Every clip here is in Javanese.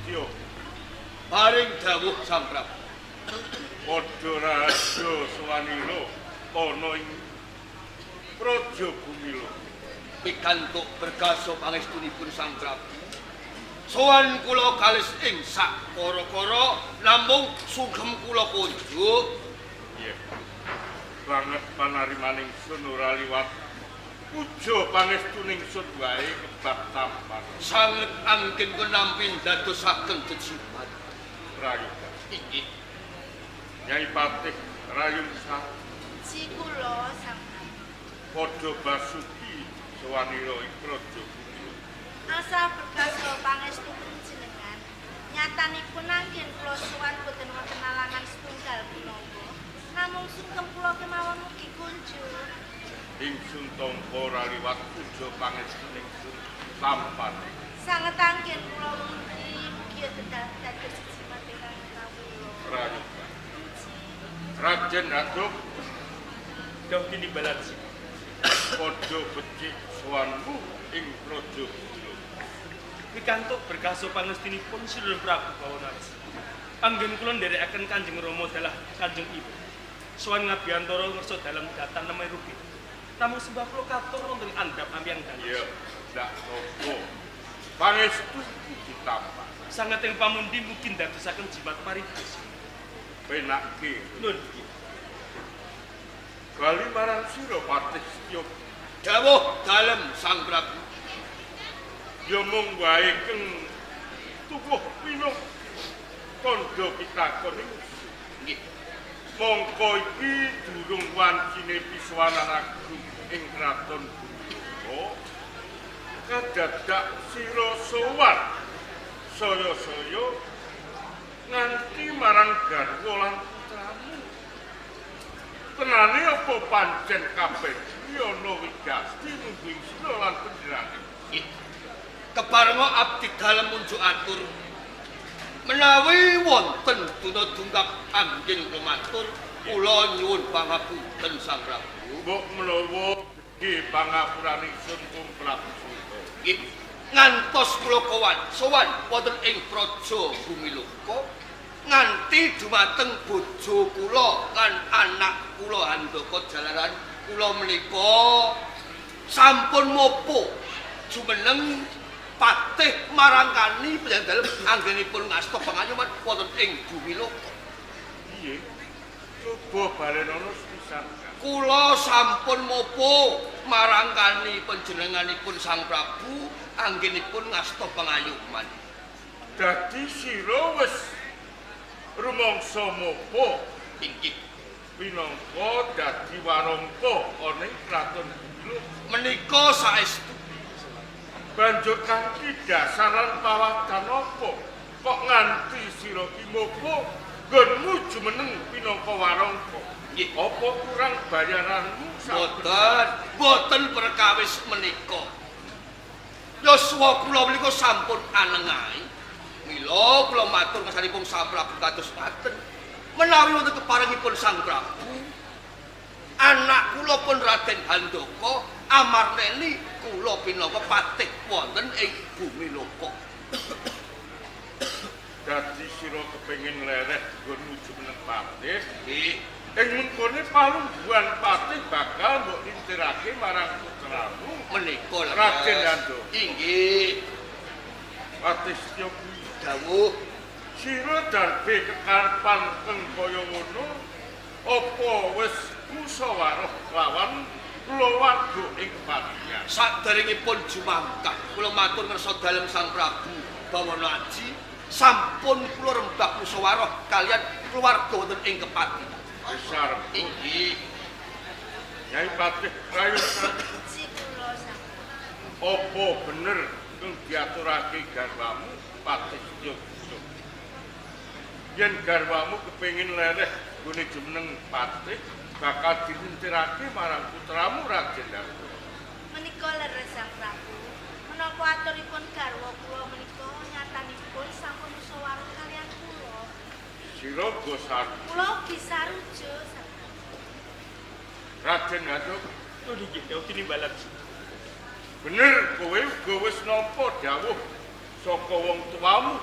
Setya. Paring dawuh Sang Prabu. Padha raja sowanira ana ing Praja Bumila. Pikantuk berkaso pangestunipun Sang Prabu. Sowan kula kalis ing sak kara-kara namung sugem kula kunjuk. Iya. Banget panarimaning sun ora liwat puja pangestuning sun wae kebak tampan. Sanget anggen kenampi ndadosaken jejimat. Prayoga. Inggih. Nyai Patih Rayung Sari. Ji kula Sang Prabu. Padha basuki sowanira ing Praja Bumila. Asal berkaso pangestu panjenengan. Nyatanipun anggen kula sowan boten wonten alangan setunggal punapa. Namung sungkem kula kemawon mugi kunjuk. Ingsun tampa ora liwat puja pangestuning sun tampane. Sanget anggen kula mugi mugi dados jimat ingkang kawula. Prayoga. Raden Aduk Dawuh tinimbalan si. Padha becik sowanmu ing Praja Bumila. Pikantuk berkaso pangestinipun Sinuwun Prabu Bawana Aji. Anggen kula nderekaken Kanjeng Rama dalah Kanjeng Ibu. Sowan ngabiyantara ngersa dalem datan neme rugi. Namung sembah kula katur wonten andhap amyang dados. Iya, ndak apa. Pangestu ditampa. Sanget ing pamundi mugi ndadosaken jimat paribasa. Penakke. Nun. Bali marang sira Patih Setya. Dawuh dalem Sang Prabu. Ya mung wae keng tuwuh pinung kandha pitakon ingsun. Nggih. Mongko iki durung wancine piswanan agung ing kraton Bumila. Kadadak sira sowan saya-saya nganti marang garwa lan putramu. Tenane apa pancen kabeh ana wigati nunggu ing sira lan panjenengane? Nggih. Keparenga abdi dalem munjuk atur. Menawi wonten duna dungkap anggen kula matur, kula nyuwun pangapunten Sang Prabu. Mbok menawa gedhe pangapurane ingsun Kung Prabu Suta. Nggih. Ngantos kula kawan sowan wonten ing Praja Bumiloka nganti dumateng bojo kula lan anak kula Handaka jalaran kula menika sampun mopo jumeneng patih marangkani panjenengan dalem anggenipun ngasta pangayoman wonten ing Bumiloka. Piye? Coba balenono sepisan. Kula sampun mopo marangkani panjenenganipun Sang Prabu anggenipun ngasta pangayoman. Dadi sira wis rumangsa mopo Inggih. Minangka dadi warangka ana ing kraton Bumila. Menika saestu. Banjur kanthi dasaran pawadan apa kok nganti sira ki mopo nggonmu jumeneng minangka warangka? Nggih. Apa kurang bayaranmu? Boten, boten perkawis menika. Yuswa kula menika sampun anengahi. Mila kula matur ngersanipun Sang Prabu kados ngaten. Menawi wonten keparengipun Sang Prabu, anak kula pun Raden Handaka amarneni kula pinangka patih wonten ing Bumiloka. Dadi sira kepengin lereh nggonmu jumeneng patih? Nggih. Ing mengkone palungguhan patih bakal mbok lintirake marang putramu menika leres. Raden Handaka. Inggih. Patih Setya kuwi dawuh sira darbe kekarepan keng kaya ngono apa wis musyawarah lawan kulawarga ing kepatihan? Saderengipun jumangkah kula matur ngersa dalem Sang Prabu Bawana Aji sampun kula rembak musyawarah kalian keluarga wonten ing kepatihan. Wis arep. Inggih. Nyai Patih Rayung Sari. Ji kula Sang Prabu. Apa bener keng diaturake garwamu Patih Setya? Yen garwamu kepengin lereh nggone jumeneng patih bakal dilintirake marang putramu Raden Handaka. Menika leres Sang Prabu. Menapa aturipun garwa kula menika nyatanipun sampun musyawarah kalian kula. Sira uga sarujuk. Kula ugi sarujuk Sang Prabu. Raden Handaka. Nun inggih dawuh tinimbalan. Bener kowe uga wis nampa dawuh saka wong tuamu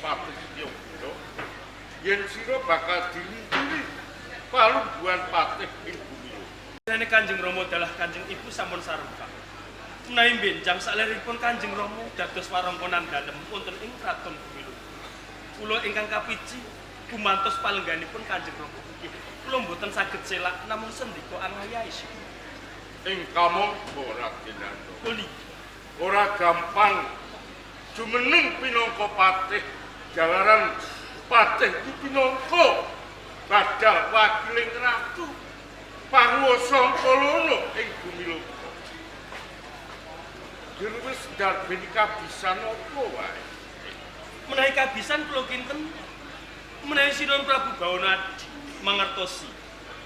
Patih Setyabudha yen sira bakal dilintiri palungguhan patih ing Bumiloka. Dene Kanjeng Rama dalah Kanjeng Ibu sampun sarempak. Menawi benjang saleripun Kanjeng Rama dados warangkonan dalem wonten ing Kraton Bumiloka. Kula ingkang kapiji gumantos palengganipun Kanjeng Rama. Kula mboten saged selak namung sendika angayahi. Ing kamangka Raden Handaka. Ora gampang jumeneng pinangka patih jalaran patih iki pinangka badal wakiling ratu panguwasa Kolono ing Bumiloka. Jur wis darbeni kabisan apa wae? Menawi kabisan kula kinten menawi Sinuwun Prabu Bawana Aji mangertosi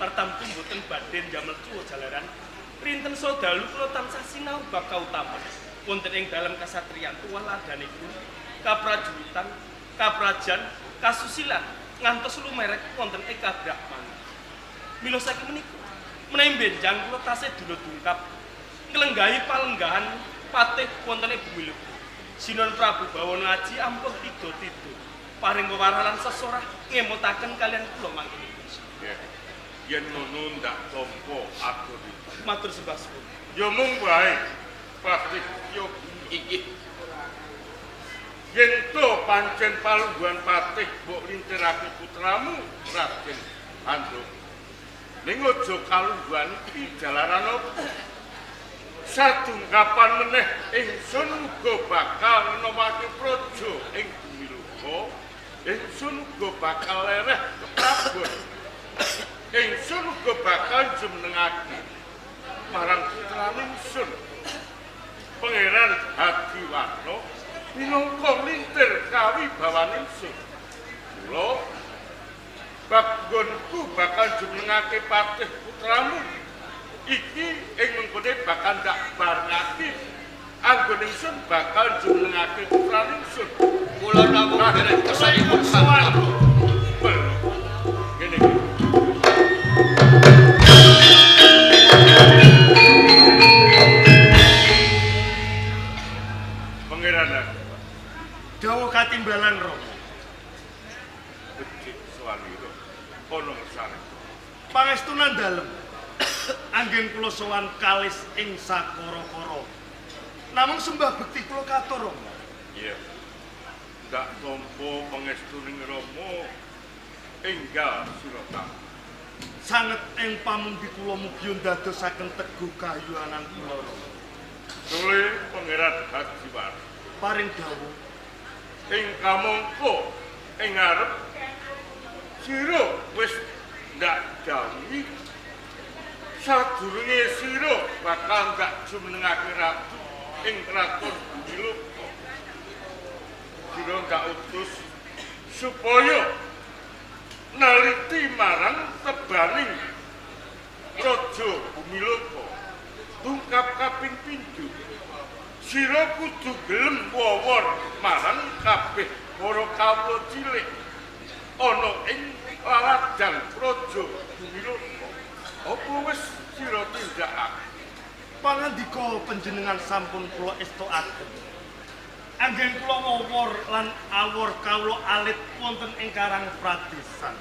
tartamtu mboten badhe njamel cuwa jalaran rinten dalu kula tansah sinau bab kautaman wonten ing dalem kasatriyan tuwaladanipun kaprajuritan kaprajan kasusilan ngantos lumerek wonten ing kabrahmanan. Mila saking menika menawi benjang kula tasih dula dungkap nglenggahi palenggahan patih wonten ing Bumiloka. Sinuwun Prabu Bawana Aji ampuh tido-tido paring wewaran sesorah ngemutaken kalian kula mangkinipun. Nggih. Yen ngono ndak tampa atur iki. Matur sembah suwun. Ya mung wae Patih Setyabudha iki. Yen to pancen palungguhan patih mbok lintirake putramu Raden Handaka. Ning aja kalungguhan iki jalaran apa? Sadungkapan meneh ingsun uga bakal ngenomake praja ing Bumiloka. Ingsun uga bakal lereh keprabon. Ingsun uga bakal jumenengake marang putrane ingsun Pangeran Hadiwarna minangka lintir kawibawane ingsun. Kula bab nggonku bakal jumenengake patih putramu iki ing mengkone bakal ndak barengake anggon ingsun bakal jumenengake putrane ingsun. Kula namung derek kersanipun Sang Prabu. Ngene iki. Pangeran Hadiwarna. Dawuh katimbalan Rama. Becik sowanira ana ngersane. Pangestunan dalem. Anggen kula sowan kalis ing sakara-kara. Namung sembah bekti kula katur Rama. Iya. Ndak tampa pangestuning Rama enggal sira tampa. Sanget ing pamundi kula mugi ndadosaken teguh kayuwanan kula Rama. Sule Pangeran Hadiwarna. Paring dawuh ing kamangka ing ngarep sira wis ndak dawuhi sadurunge sira bakal ndak jumenengake ratu ing kraton Bumiloka. Sira ndak utus supaya naliti marang tebaning raja Bumiloka tungkap kaping pindho. Sira kudu gelem wowor marang kabeh para kawula cilik ana ing laladan praja Bumiloka. Apa wis sira tindakake? Pangandika panjenengan sampun kula estokaken. Anggen kula wowor lan awor kawula alit wonten ing Karang Pradesan.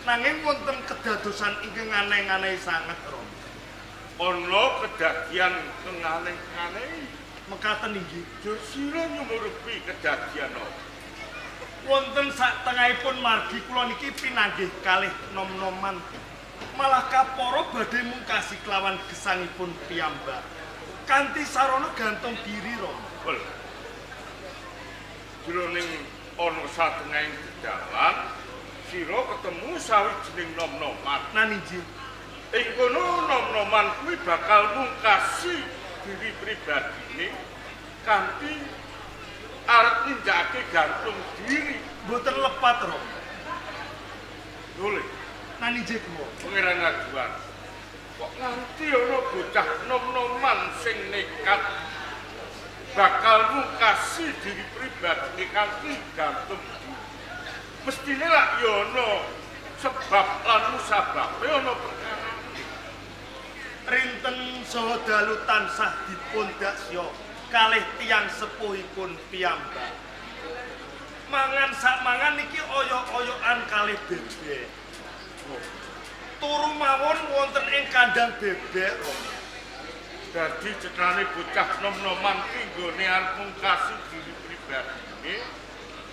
Nanging wonten kedadosan ingkang aneh-aneh sanget Rama. Ana kedadian kang aneh-aneh mekaten inggih. Jur sira nyumurupi kedadian apa? Wonten satengahipun margi kula niki pinanggih kalih nom-noman. Malah kapara badhe mungkasi kelawan gesangipun piyambak. Kanthi sarana gantung diri Rama. Wel. Jroning ana satengahing dalan sira ketemu sawijining nom-noman. Nan inggih. Ing kono nom-noman kuwi bakal mungkasi diri pribadine kanthi arep nindakake gantung diri. Mboten lepat Rama. Lho. Nan inggih kula. Pangeran Hadiwarna. Kok nganti ana bocah nom-noman sing nekat bakal mungkasi diri pribadine kanthi gantung diri. Mestine lak ya ana sebab lan musababe ana perkara. Rinten saha dalu tansah dipun daksya kalih tiyang sepuhipun piyambak. Mangan sak mangan niki oyok-oyokan kalih bebek. Turu mawon wonten ing kandang bebek, Rama. Dadi cetane bocah nom-noman ki nggone arep mungkasi diri pribadine.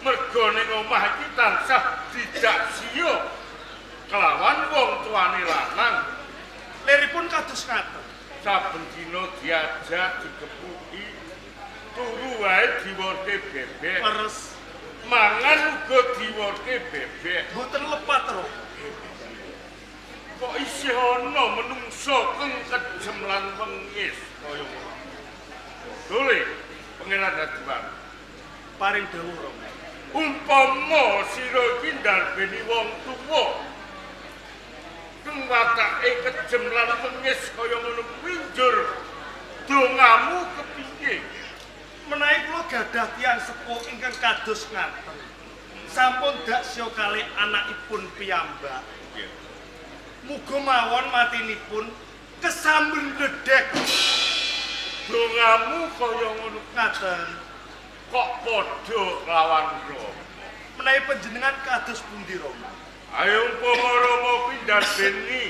Mergo ning omah iki tansah dijak siyo kelawan wong tuane lanang. Liripun kados ngaten. Saben dina diajak digepuki, turu wae diworke bebek. Leres. Mangan uga diworke bebek. Mboten lepat, Rama. Kok isih ana menungso kang kejem lan wengis kaya ngono. Dole Pangeran Hadiwan. Paring dawuh, Rama. Umpama sira iki ndarbeni wong tuwa kang watake kejem lan wengis kaya ngono kuwi njur dongamu kepiye? Menawi kula gadah tiyang sepuh ingkang kados ngaten. Sampun daksya kalih anakipun piyambak. Muga mawon matinipun kesamber bledek. Dongamu kaya ngono ngaten. Kok padha kelawan Rama? Menawi panjenengan kados pundi, Rama? Ayo umpama Rama kuwi ndarbeni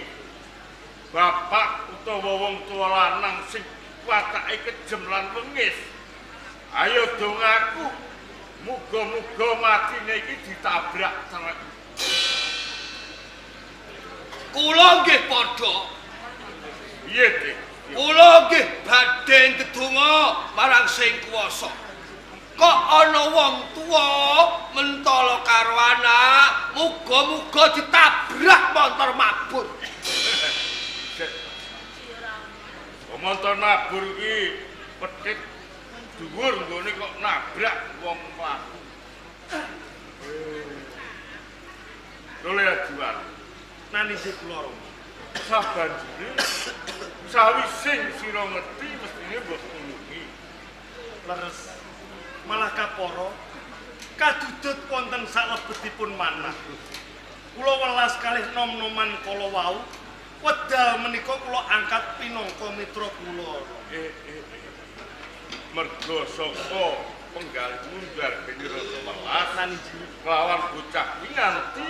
bapak utawa wong tuwa lanang sing watake kejem lan wengis. Ayo dongaku muga-muga matine iki ditabrak truk. Kula nggih padha. Piye, Dik? Kula nggih badhe ndedonga marang Sing Kuwasa. Kok ana wong tuwa mentala karo anak, muga-muga ditabrak montor mabur. Montor mabur iki petit dhuwur nggone kok nabrak wong mlaku. Dole ajuan. Nanise kula, Rama. Sabanjure sawise sira ngerti mestine mbok tulungi. Leres. Malah kapara kadudut wonten salebetipun manah. Kula welas kalih nom-noman kala wau, wedal menika kula angkat pinangka mitra kula. Mergo saka penggalihmu ndarbeni rasa welas Naniji kelawan bocah kuwi nganti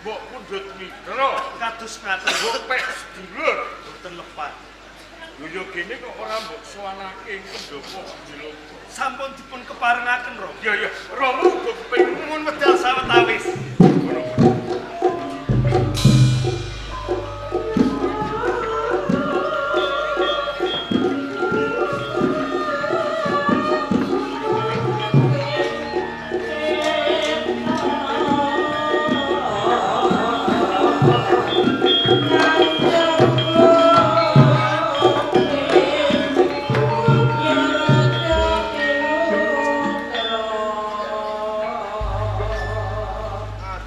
mbok pundhut mitra, kados ngaten mbok pek sedulur. Mboten lepat. Lho yo kene kok ora mbok sowanake ing pendopo Miloka. Sampun dipun keparengaken, Rama. Ya ya, Rama uga kepengin Nuwun wedal sawetawis.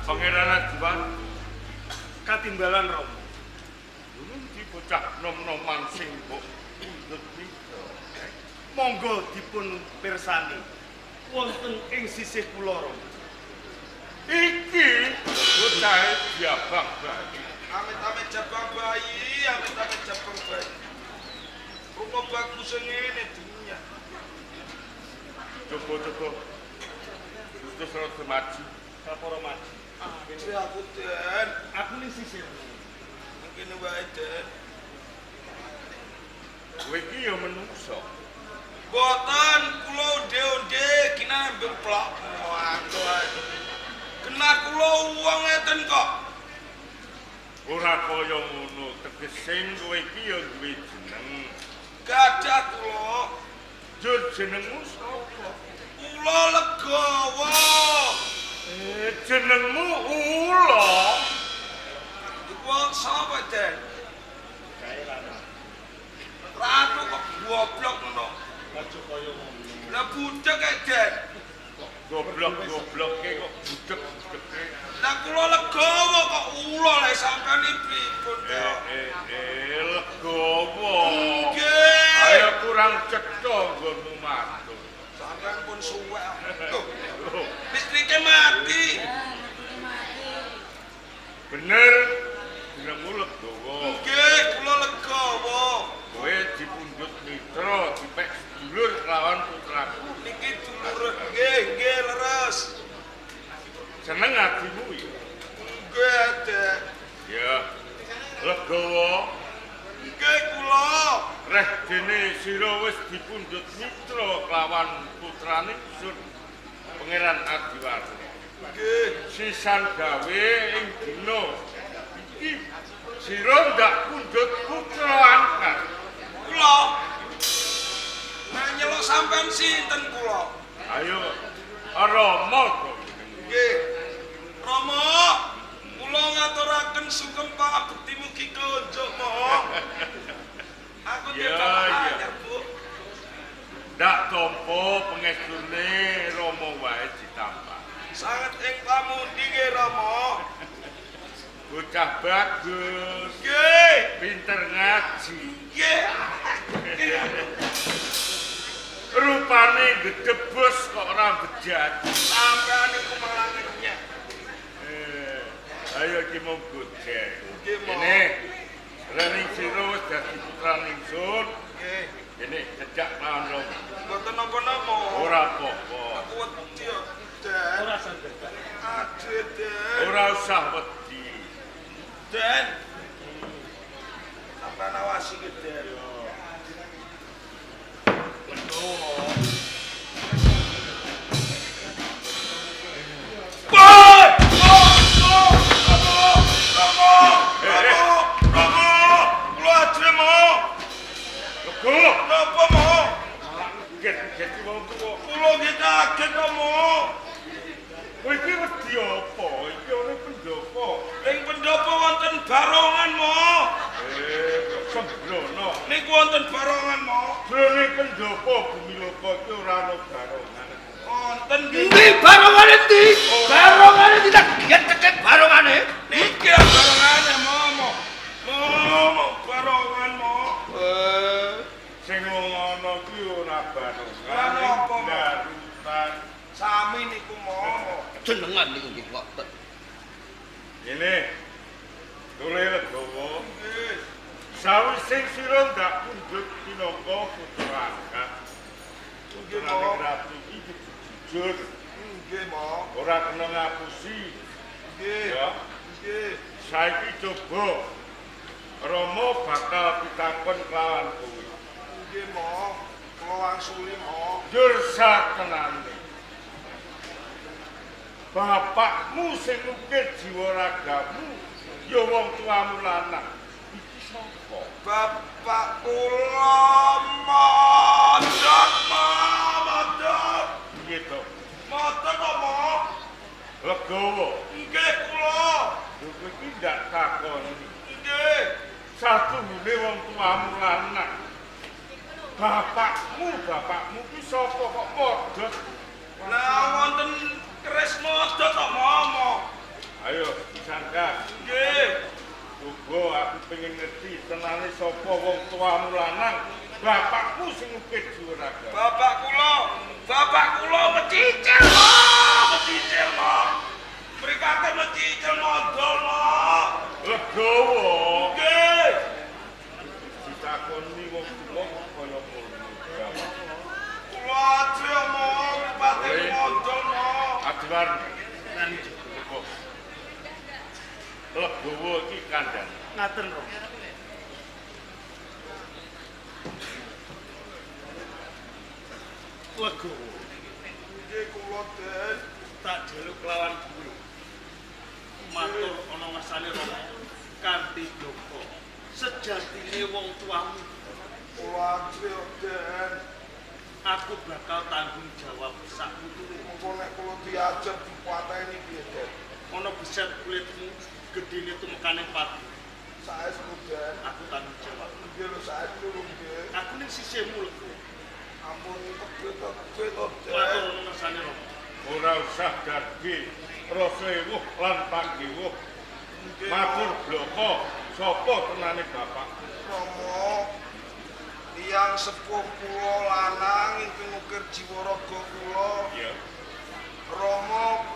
Pangeran Aduan Katimbalan, Rama. Ngendi bocah nom-noman sing mbok pundhut mitra? Monggo dipun pirsani wonten ing sisih kula, Rama. Iki bocahe diabang bayi. Amit-amit jabang bayi, amit-amit jabang bayi. Rupa bagus ngene dunya. Coba-coba. Terus rada maju. Kapara maju. Ade aku, Den. Aku ning sisih. Mungkin wae, Den. Kowe iki ya menungso. Mboten kula onde-onde kinambe plok. Waduh. Kena kula wong ngeten kok. Ora kaya ngono, tegese kowe iki ya duwe jeneng. Gadah kula. Jur jenengmu sapa? Kula Legawa. Jenengmu Ula. Iku wong sapa, Den? Ratu kok goblok ngono. Aja kaya ngono. Lah budek e, Den. Goblok-gobloke kok budek-budeke. Lah kula legawa kok ula lek sampean iki pripun, Den? Legawa. Nggih. Ayo kurang cetha nggonmu matur. Sampean pun suwek. Tuh, listrike mati. Bener jenengmu Legawa. Nggih, kula legawa. Kowe dipundhut mitra, dipek sedulur lawan putraku. Niki dulur nggih, nggih leres. Seneng atimu ya. Nggih, Dek. Ya. Legawa. Nggih kula. Reh dene sira wis dipundhut mitra kelawan putrane Sun Pangeran Adiwarna. Nggih. Sisan gawe ing dina iki sira ndak pundhut putra angkat. Kula. Nah nyeluk sampean sinten kula? Ayo Rama to. Nggih. Rama, kula ngaturaken sungkem pangabekti mugi konjuk, Mo. Aku Ya, bapak ya. anyar, Bu. Ndak tampa pengestune Rama wae ditampa. Sanget ing pamundi nggih, Rama. Bocah bagus, Nggih. pinter ngaji. Nggih. Rupane gedebus kok ora bejat. Sampean niku malah ngenyek. Ayo iki mau gojek. Nggih, Mo. Ini Rening sira wis dadi putrane ingsun. Nggih. Ini jejak lawan Rama. Mboten napa-napa. Ora apa-apa. Aku wedi, yo, Den. Ora santai. Aduh, Den. Ora usah wedi. Den. Sampean awasi ki, Den. Woi! Romo! Romo! Romo! Kula ajre, Mo. Lego, Napa, Mo? get-get wong tuwa. Kula nggih kaget, Romo. Kowe iki wedi apa? Iki ana pendopo. Ing pendopo wonten barongan, Mo. Kok sembrono. Niku wonten barongan, Mo. Jroning pendopo Bumiloka iki ora ana barongan. Wonten nggih. Endi barongane endi? Barongane tidak get-get barongane. Niki barongane, Mo, Mo. Mo, Mo, barongan, Mo. Sing ngono kuwi ora barongan. Lah napa, Mo? Darutan. Sami niku, Mo. Jenengan niku nggih ngoten. Ini tole legowo. Nggih. Sawise sira ndak pundhut pinangka putra angkat. Nggih, Putrane Mo. ratu iki kudu jujur, Nggih, Mo. ora kena ngapusi. Nggih. Ya. Nggih. Saiki coba Rama bakal pitakon kelawan kowe. Nggih, Mo. Kula wangsuli, Mo. Jur satenane. Bapakmu sing ngukir jiwa ragamu ya wong tuamu lanang. Iki sapa? Bapak kula modot, Mo, modot. Piye to? Modot kok, Mo? Legowo. Nggih kula. Lho kowe iki ndak takoni. Nggih. Satuhune wong tuamu lanang. Bapakmu ki sapa kok modot? Lah wonten keris modot kok, Mo, Mo. Ayo disangka. Nggih. Coba aku pengen ngerti tenane sapa wong tuamu lanang. Bapakmu sing ngukir jiwa raga. Bapak kula mecicil, Mo. Mecicil, Mo. Mripate mecicil modol, Mo. Legowo. Nggih. Ditakoni wong tuwa kok kaya ngono. Kula ajre, Mo, mripate modol, Mo. Adiwarna. Nani juga. Legowo. Legowo iki kandhane. Ngaten, Romo. Legowo. Nggih kula, Den. Tak jaluk kelawan kuwi. Matur ana ngersane Rama kanthi bloko. Sejatine wong tuamu Kula ajre, Den. aku bakal tanggung jawab sak putune. Mengko nek kula diajar dipateni piye, Den? Ana beset kulitmu gedene tumekane pati. Saestu, Den. Aku tanggung jawab. Nggih lho saestu lho nggih. Aku ning sisihmu Legowo. Ampun kebet-kebet to, Den. Matur ana ngersane Rama. Ora usah dadi rasa ewuh lan pangewuh. Nggih, Matur bloko sapa tenane bapak? Rama. Tiyang sepuh kula lanang ingkang ngukir jiwa raga kula. Ya. Rama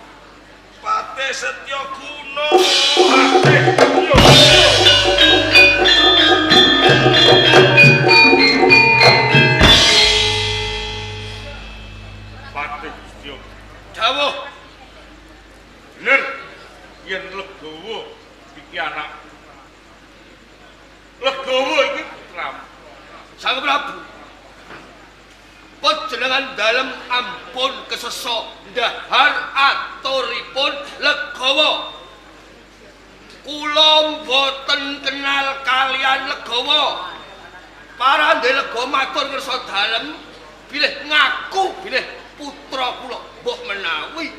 Patih Setya Guna. Patih Setya. Patih Setya. Dawuh. yen Legowo iki anak. Legowo iki putramu. Sang Prabu. Panjenengan dalem ampun kesesa ndahar aturipun Legowo. Kula mboten kenal kalian Legowo. Parande Legowo matur ngersa dalem bilih ngaku bilih putra kula mbok menawi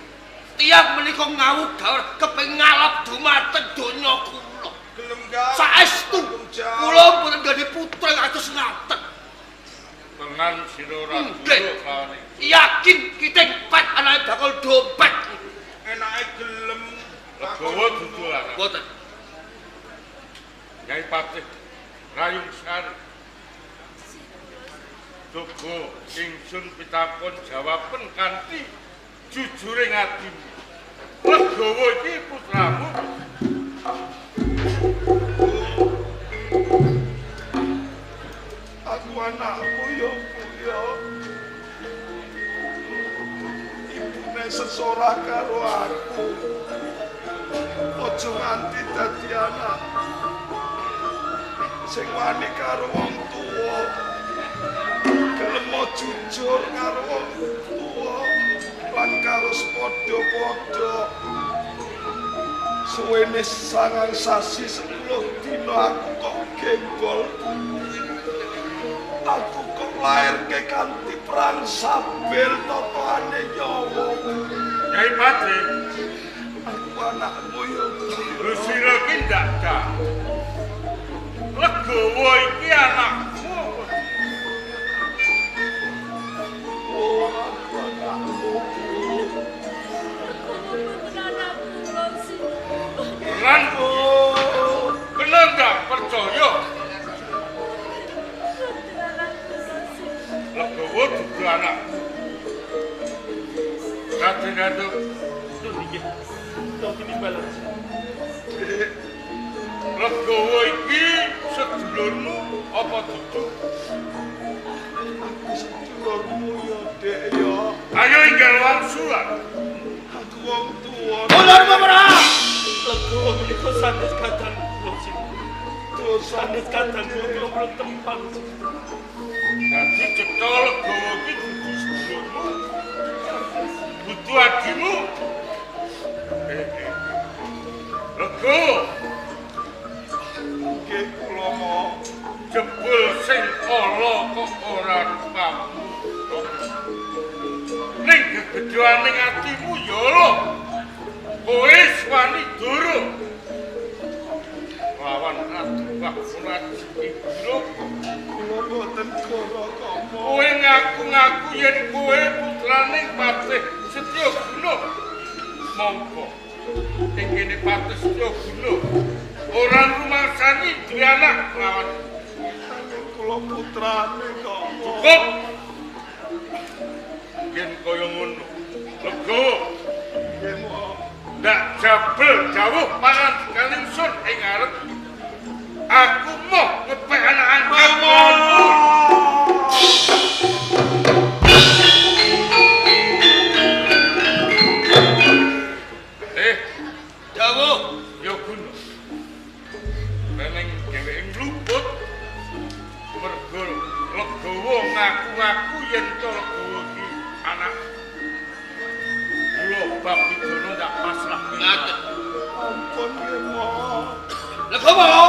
tiyang menika ngawug gawar kepengin ngalap dumateng donya kula. Gelem gawe. Saestu kula mboten gadhe putra kados ngaten. Tenan sira ora duruk. Yakin kiting pet anake bakal dompet. Enake gelem. Legowo dudu anak. Mboten. Nyai Patih Rayung Sari. Duga ingsun pitakon jawaben kanthi jujuring atimu. Legowo iki putramu. Aku anakmu ya, Bu ya. Ibune sesora karo aku. Aja nganti dadi anak sing wani karo wong tuwa. Gelem jujur karo wong tuwa lan karo sepadha-padha. Suwene 9 sasi 10 dina aku kok gembol. Aku kok lairke kanthi perang sabel totoane nyawa. Nyai Patih, aku anakmu ya. Lho sira ki ndak dak. Legowo iki anakmu. Oh, aku anakmu. Lan bener ndak percaya? Legowo dudu anak. Raden Handuk, nggih. Tong tinimbal. Legowo iki sedulurmu apa dudu? Aku sedulurmu ya, Dek ya. Ayo inggal wangsulan. Aku wong tuwa. Dulurmu ora? Legowo menika sanes kadang kula sinten. Sanes kadang kula kula tempang. Dadi cetha Legowo iki dudu sedulurmu. Dudu adimu. Legowo. Nggih kula mo. Jebul sing ala kok ora rupamu. Ning gegedhoane atimu ya lho. Kowe wani duru. Lawan Ratu Bakunat Ibro. Kula mboten goro kok. Kowe ngaku-ngaku yen kowe putrane Patih Setyaguna. Monggo. Ing kene Patih Setyaguna ora rumangsani duwe anak lawan. Kula putrane kok. Cukup. Yen kaya ngono. Legowo. Nggih, Mo. Ndak jabel jauh pangan kalingsun ing ngarep. Aku moh ngepek anak angkatmu. Dawuh ya guna. Neneng dheweke ngluput mergo Legowo ngaku-ngaku yen to Legowo iki anak. Mula bab pidana ndak pasrah. Ngaten. Ampun nggih, Mo. Legowo.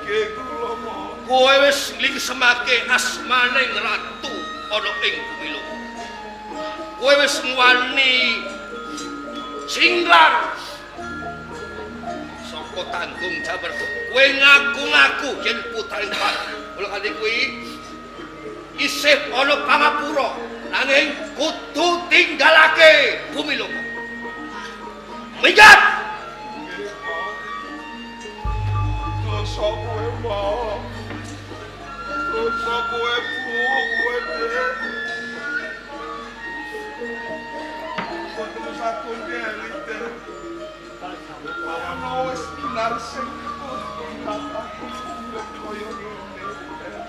Nggih kula, Mo. Kowe wis nglingsemake asmaning ratu ana ing bumi loka. Kowe wis ngwani singlar saka tanggung jawab. Kowe ngaku-ngaku yen putrane Patih. Mula kanthi kuwi isih ana pangapura nanging kudu tinggalake bumi loka. Minggat! Nggih, Mo. Dosa kowe, Mo. Dosa kowe, Bu, kowe, Dek. Boten usah ngeli, Dek. Ana wis kinar sing aku urip kaya ngene.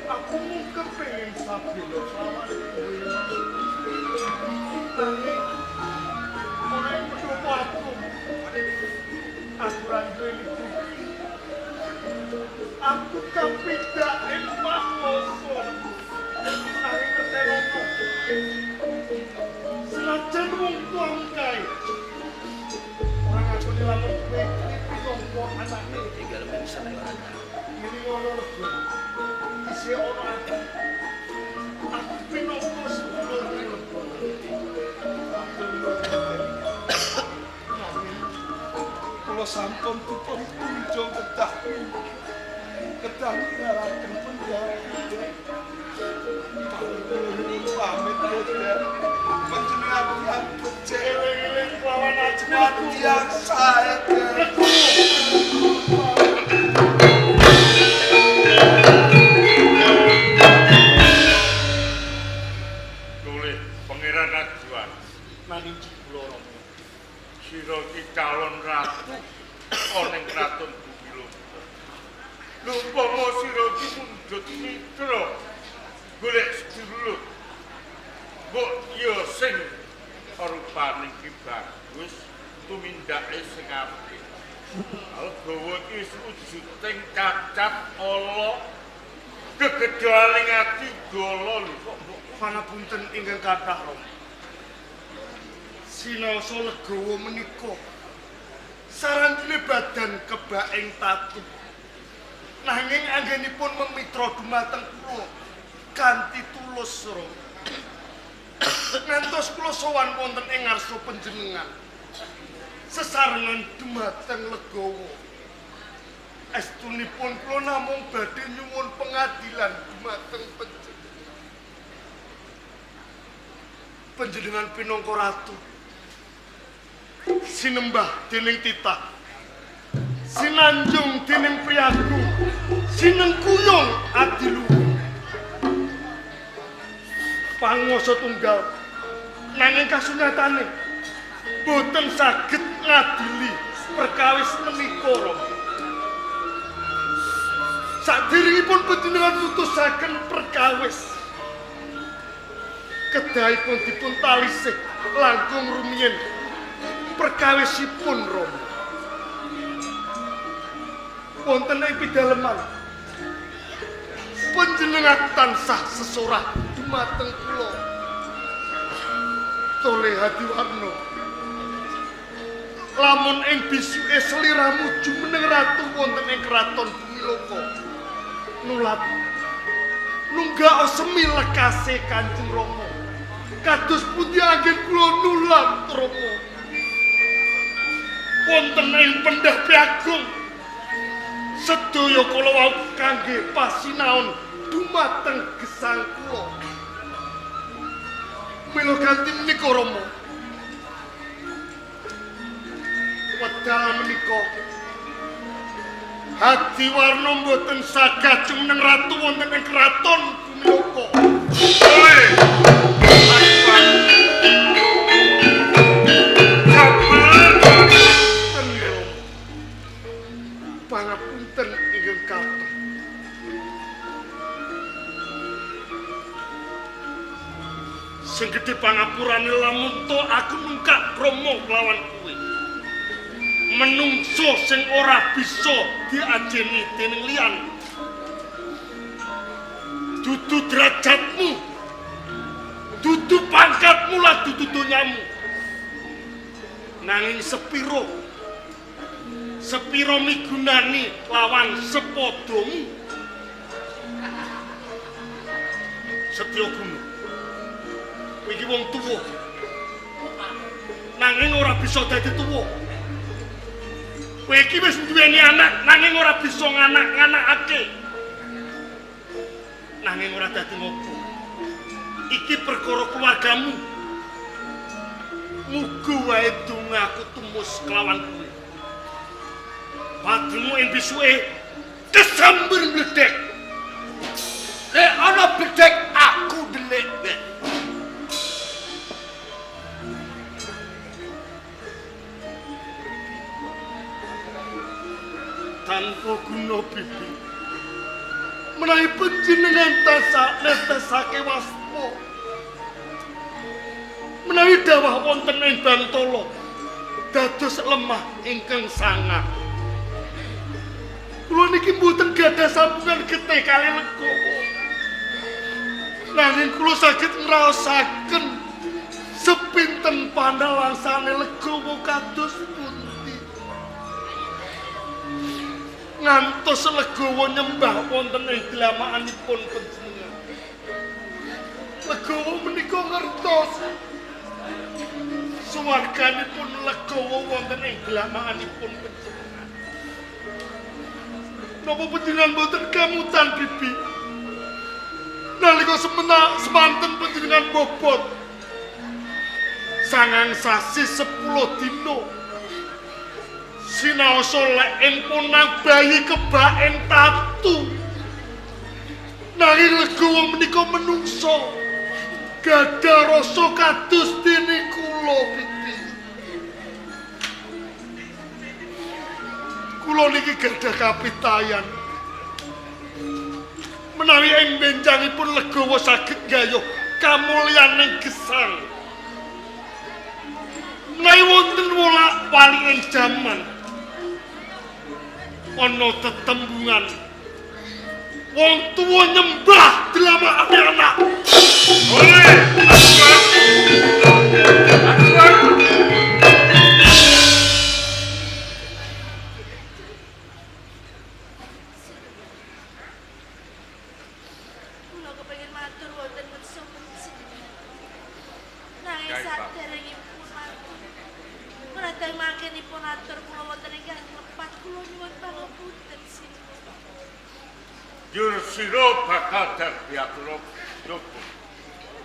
Aku mung kepengin sabela lawan kowe. Nanging ora Nyatane Tinggal mingsan ora. Ngene ngono lho. Isih ana aku. Aku pinangka sedulur Legowo. Kula sampun dipun kunjung kedah. Kedah ngaraken penjara. Kula pamit boten. Panjenengan tiyang becik Eling-eling kelawan ajeng tiyang sae. Toleh Pangeran Ajuan. Nanging kula Rama. Sira iki calon ratu ana ing kraton Bumiloka. Lho umpama sira iki mundhut mitra golek sedulur. Mbok ya sing rupane iki bagus, tumindake sing apik. Legawa iki wis wujuding cacat ala gegedhaning ati gala lho kok mbok Pangapunten ingkang kathah Rama. Sinaosa legawa menika sarantine badan kebak ing tatu. Nanging anggenipun memitra dumateng kula kanthi tulus Rama. Ngantos kula sowan wonten ing ngarsa panjenengan. Sesarengan dumateng legawa. Estunipun kula namung badhe nyuwun pengadilan dumateng panjenengan. Panjenengan pinangka ratu sinembah dening titah, sinanjung dening priyagung, sinengkuyung adiluhung, panguwasa tunggal nanging kasunyatane boten saged ngadili perkawis menika Rama. Saderengipun panjenengan mutusaken perkawis, kedahipun dipun talisih langkung rumiyin perkawisipun Rama. Wonten ing pidaleman panjenengan tansah sesorah dumateng kula. Tole Hadiwarna, lamun ing bisuke sliramu jumeneng ratu wonten ing kraton Bumiloka, nulat nunggak semi lekase Kanjeng Rama. Kados pundi anggen kula nulat Rama? Wonten ing pendhah Agung sedaya kala wau kangge pasinaon dumateng gesang kula. Mila ganti menika Rama, wedal menika Hadiwarna mboten saged jumeneng ratu wonten ing kraton Bumiloka. Tole Ajuan. Sabar. Punten Rama. Pangapunten ingkang kathah. Sing gedhe pangapurane lamun to aku nungkak krama kelawan kowe. Menungso sing ora bisa diajeni dening liyan. Dudu derajatmu, dudu pangkatmu lan dudu donyamu. Nanging sepiro sepiro migunani lawan sepodomu. Setya Guna, kowe iki wong tuwa, nanging ora bisa dadi tuwa. Kowe iki wis duweni anak, nanging ora bisa nganak-nganakake. Nanging ora dadi ngopo. Iki perkara keluargamu. Muga wae dongaku tumus kelawan kowe. Padmu ing bisuke kesamber mledek. Nek ana bledek aku ndelik. Tanpa guna bibi, menawi panjenengan tansah netesake waspa, menawi dawah wonten ing Bantala dados lemah ingkang sangat. Kula niki mboten gadah sambungan getih kalih legawa. Nanging kula saged ngraosaken sepinten panalangsane legawa kados pundi. Ngantos legawa nyembah wonten ing dlamakanipun panjenengan. Legawa menika ngertos suwarganipun legawa wonten ing dlamakanipun panjenengan. Napa panjenengan boten kemutan bibi? Nalika semanten panjenengan bobot 9 sasi 10 dina sinaosa lek punang bayi kebaen tatu. Nanging legawa menika menungso gadah rasa kados dene kula bibi. Kula niki gadah kapitayan menawi ing benjangipun legawa saged gayuh kamulyaning gesang. Menawi wonten wolak-wali ing jaman ana tetembungan wong tuwa nyembah dlamakane anak. Oleh aturan. Kula kepengin matur wonten ngersa panjenengan. Nanging saderengipun matur, menawi mangkenipun atur kula wonten ingkang lepat kula nyuwun pangapunten sinuwun. Jur sira bakal dadi atura coba.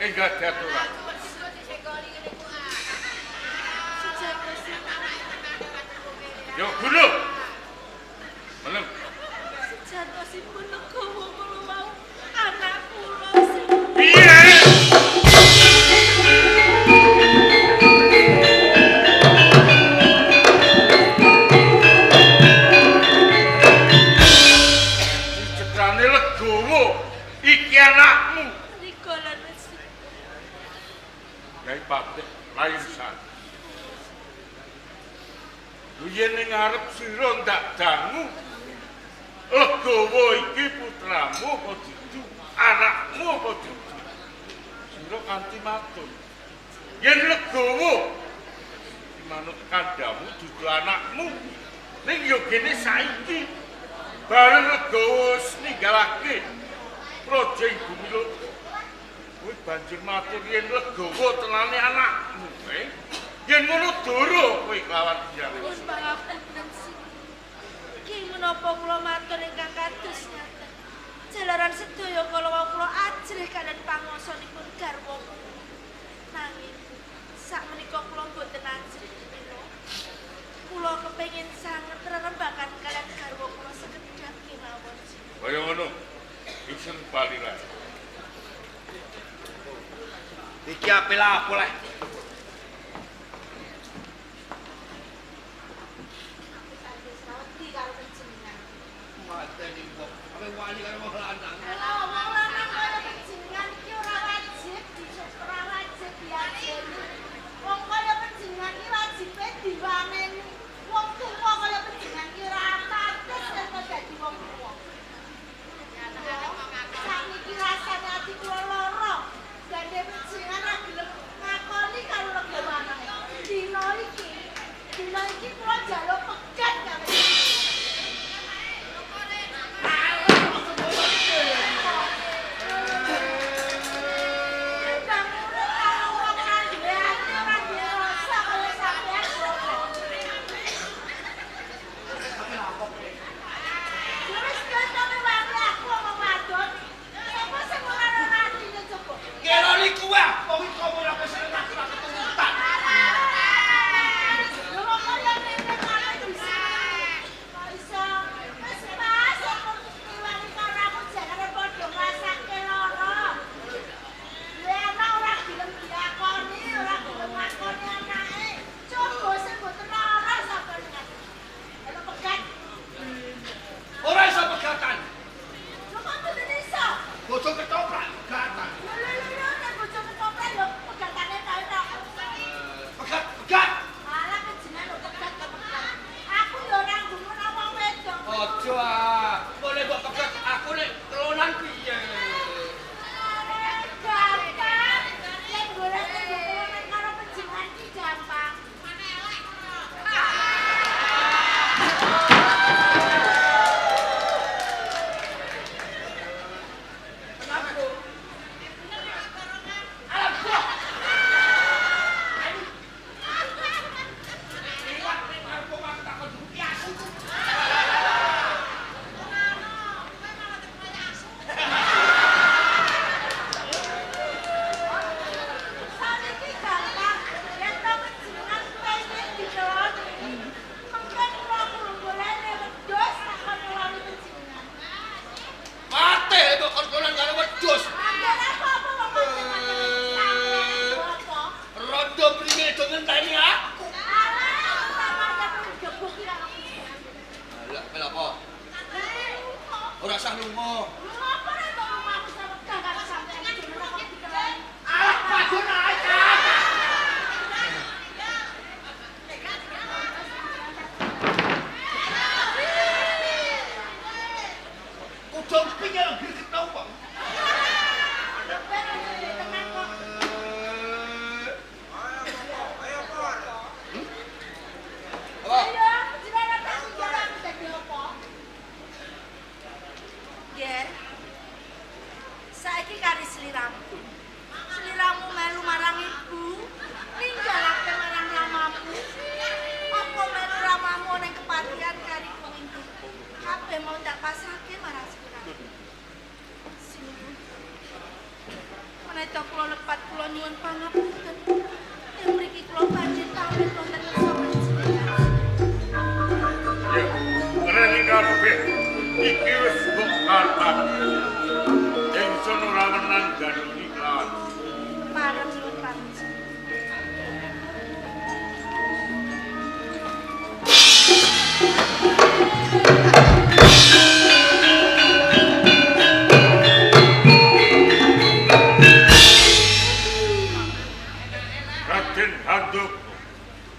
Enggak diaturan. Sejatosipun Yo gulu. Meneng. sejatosipun legawa kula wau anak kula sing Piye? Dicekrane legawa iki anakmu. rika lan wesi. Yai Patih lain san. Yen ning ngarep sira ndak dangu. Legawa iki putramu apa dudu? Anakmu apa dudu? Sira kanthi matur. Yen legawa manut kandhamu dudu anakmu. Ning yo gene saiki bareng legawa wis ninggalake praja ing Bumiloka. Kowe banjur matur yen legawa tenane anakmu, eh? Yen ngono doro kowe kelawan piyambak. Nyuwun pangapunten sinuwun. Ki menapa kula matur ingkang kados ngaten. Jalaran sedaya kala wau kula ajrih kaliyan panguwasanipun garwa kula. Nanging sakmenika kula mboten ajrih mila. Kula kepengin sanget rerembagan kaliyan garwa kula sekedhap kemawon sinuwun. Kaya ngono. Ingsun bali lae. Iki ape lapo leh? Wedi karo panjenengan. Mateni wong. Ape wani karo wong lanang. Kalau wong lanang kaya panjenengan iki ora wajib ora wajib diajeni. Wong kaya panjenengan iki wajibe diwaneni. Wong tuwa kaya panjenengan iki ora pantes yen dadi wong tuwa. Sakniki rasane ati kula lara. Gandhe panjenengan ra gelem ngakoni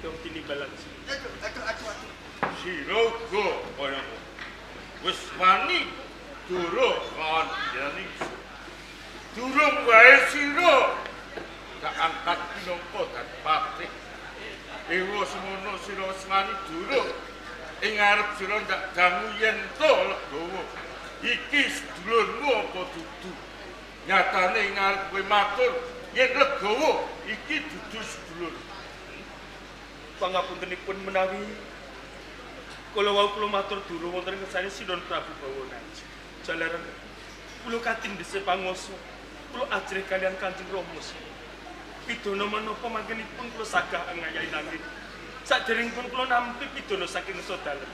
Sedaya tinimbalan. Aduh, aduh, aduh, aduh. Sira uga kaya ngono. Wis wani durung lawan panjenengan ingsun. Durung wae sira tak angkat pinangka dadi patih. Ewa semono sira wis wani durung ing ngarep sira ndak dangu yen to legawa. Iki sedulurmu apa dudu? Nyatane ing ngarep kowe matur yen legawa iki dudu sedulur. Pangapuntenipun menawi kula wau kula matur durung wonten ngersane Sinuwun Prabu Bawonaji. Jalaran kula katindhese pangoso, kula ajrih kalian Kanjeng Rama. Pidana menapa mangkenipun kula sagah ngayahi nanging saderengipun kula nampi pidana saking ngersa dalem.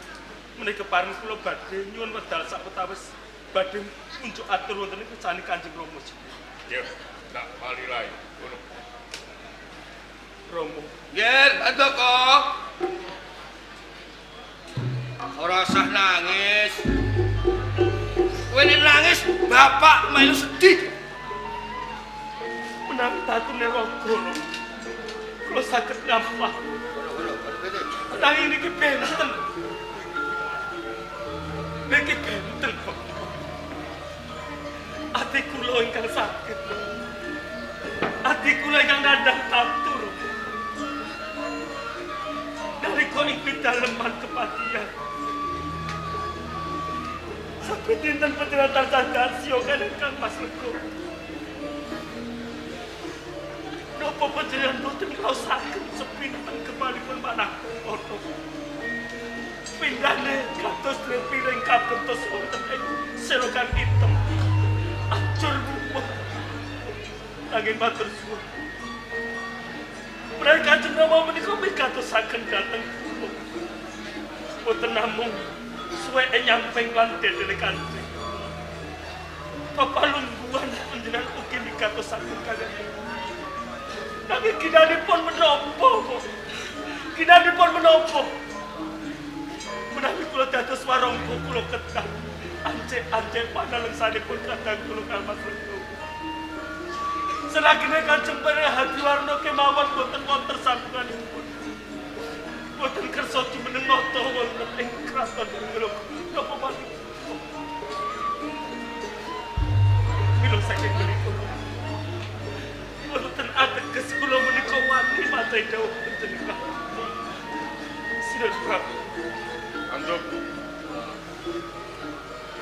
Menika kepareng kula badhe nyuwun wedal sawetawis badhe unjuk atur wonten ing kersane Kanjeng Rama. Ya, tak bali lae. Ngono. Rama. Nger, Handaka. Ora usah nangis. Kowe nek nangis, bapak melu sedih. Menawi tatune raga Rama, kula saged ngampah. Nanging niki benten. Niki benten kok. Ati kula ingkang sakit. Ati kula ingkang nandhang tatur. Nalika ing pidaleman kepatihan. Sampai dinten panjenengan tansah dasya kaliyan Kang Mas Lego. Napa panjenengan boten ngraosaken sepinten kemalipun manah kula. Pindhane kados piring kabentos wonten ing serokan item. Acur ruwet. Nanging matur suwun. Menawi Kanjeng Rama menika migatosaken dhateng kula. Boten namung suweke nyamping lan dedene Kanjeng. Papalungguhan panjenengan ugi migatosaken kaliyan. Nanging ginanipun menapa kok? Ginanipun menapa? Menawi kula dados warangka kula kedah ancek-ancek panalengsanipun kadang kula Kang Mas Lego. Selagine Kanjeng Pangeran Hadiwarna kemawon boten wonten sambunganipun. Boten kersa jumeneng nata wonten ing kraton Bumiloko. Napa malih? Mila saking mriku. Boten ateges kula menika wani matai dawuh panjenengan. Sinuwun Prabu. Andhaka.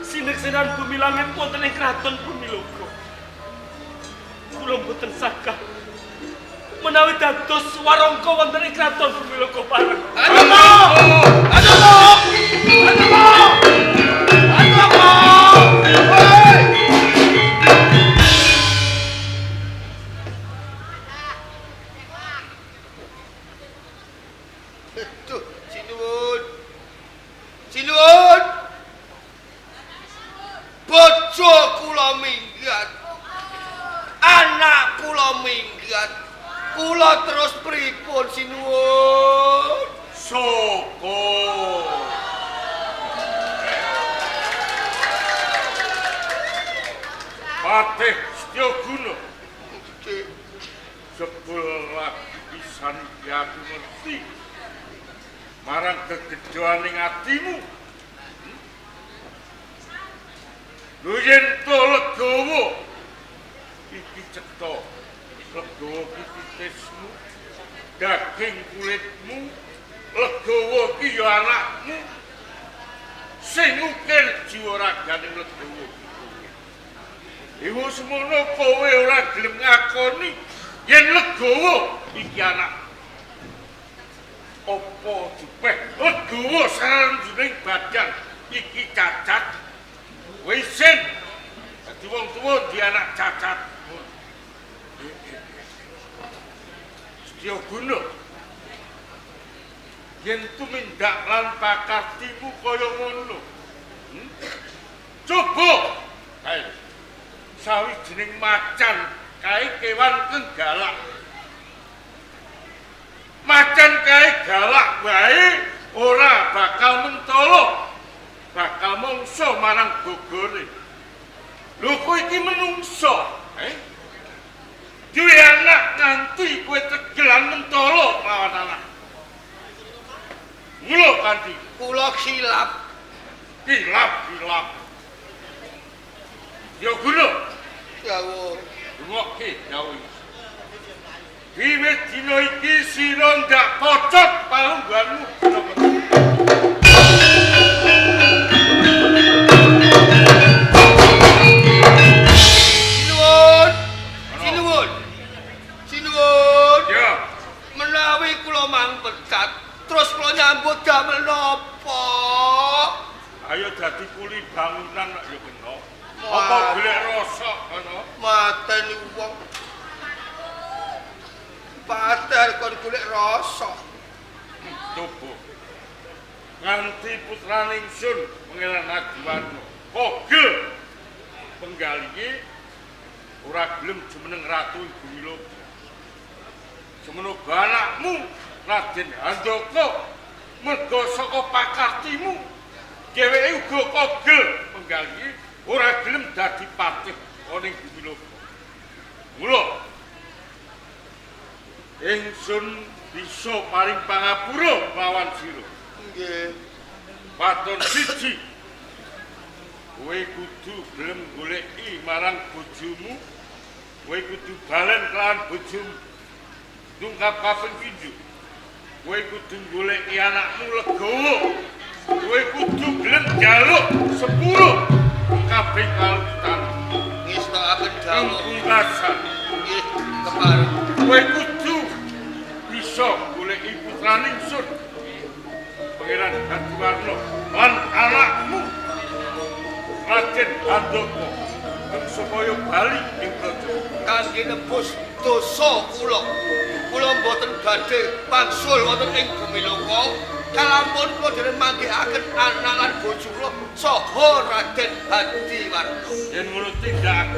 Sineksenan bumi langit wonten ing kraton Bumiloko. Kula mboten sagah menawi dados warangka wonten ing kraton Bumiloko pareng. Andhaka! Andhaka! Andhaka! Andhaka! Woi! Aduh, sinuwun. Sinuwun. Bojo kula minggat. Anak kula minggat. Kula terus pripun sinuwun? Syukur. Patih Setyaguna. Jebul lagi pisan iki aku ngerti marang gegedhoaning atimu. Lho yen to legawa iki cetha, legawa iki titismu, daging kulitmu, legawa iki ya anakmu. Sing ukir jiwa ragane legawa iki kowe. Iku semono kowe ora gelem ngakoni yen legawa iki anak. Apa dipeh legawa sarjroning badan iki cacat? Kowe isin dadi wong tuwa di anak cacat. Setyaguna, yen tumindak lan pakartimu kaya ngono, coba kae sawijining macan kae kewan kang galak. Macan kae galak wae ora bakal mentolo, bakal mungso marang gogore. Lho kowe iki menungso, eh? Duwe anak nganti kowe tegelan mentolo lawan anak. Mula kanthi Kula khilaf. Kilap kilap. Ya guna Dawuh. rungokke dawuh. Wiwit dina iki sira ndak pocot palungguhanmu. Sinuwun. Sinuwun. Sinuwun. Ya, Menawi kula mang pecat, terus kula nyambut damel napa? Ayo dadi kuli bangunan lak ya kena. Apa golek rosok kono? Mateni wong. Pater kon golek rosok. Coba. Nganti putrane ingsun Pangeran Adiwarna kogel penggalihe ora gelem jumeneng ratu Bumiloka. Jumeneng anakmu Raden Handaka merga saka pakartimu dheweke uga kogel penggalihe ora gelem dadi patih ana ing Bumiloka. Mula ingsun bisa paring pangapura lawan sira. Nggih. Waton siji. Kowe kudu gelem goleki marang bojomu. Kowe kudu balen kelawan bojomu. Tungkap kaping pindho. Kowe kudu goleki anakmu Legawa. Kowe kudu gelem njaluk sepuro kabeh kalutan. Ngestokaken dawuh. Pungkasan. Nggih, kepareng. Kowe kudu bisa goleki putrane ingsun Pangeran Hadiwarna lan anakmu Raden Handaka supaya bali ing praja. Kangge nebus dosa kula. Kula mboten badhe wangsul wonten ing Bumiloka kalampun kula dereng manggihaken anak lan bojo kula saha Raden Hadiwarna. Yen ngono tindak